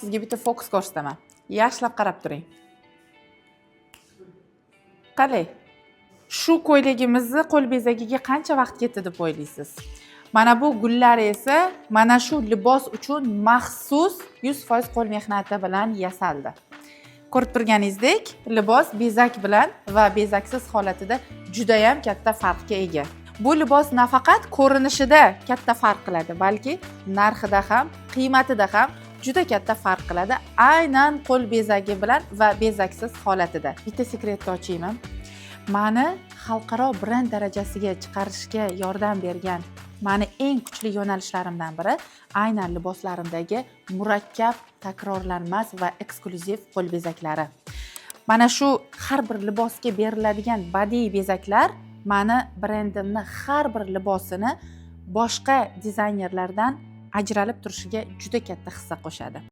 Hozir sizga bitta fokus ko'rsataman. Yaxshilab qarab turing. Qalay? Shu ko'ylagimizni qo'l bezagiga qancha vaqt ketdi deb o'ylaysiz? Mana bu gullar esa mana shu libos uchun maxsus 100% qo'l mehnati bilan yasaldi. Ko'rib turganingizdek, libos bezak bilan va bezaksiz holatida judayam katta farqga ega. Bu libos nafaqat ko'rinishida katta farq qiladi, balki narxida ham, qiymatida ham juda katta farq qiladi, aynan qo'l bezagi bilan va bezaksiz holatida. Bitta секрет ni ochaymi? Mani xalqaro brend darajasiga chiqarishga yordam bergan mani eng kuchli yo'nalishlarimdan biri aynan liboslarimdagi murakkab, takrorlanmas va eksklyuziv qo'l bezaklari. Mana shu har bir libosga beriladigan badiiy bezaklar mani brendimni har bir libosini boshqa dizaynerlardan ajralib turishiga juda katta hissa qo'shadi.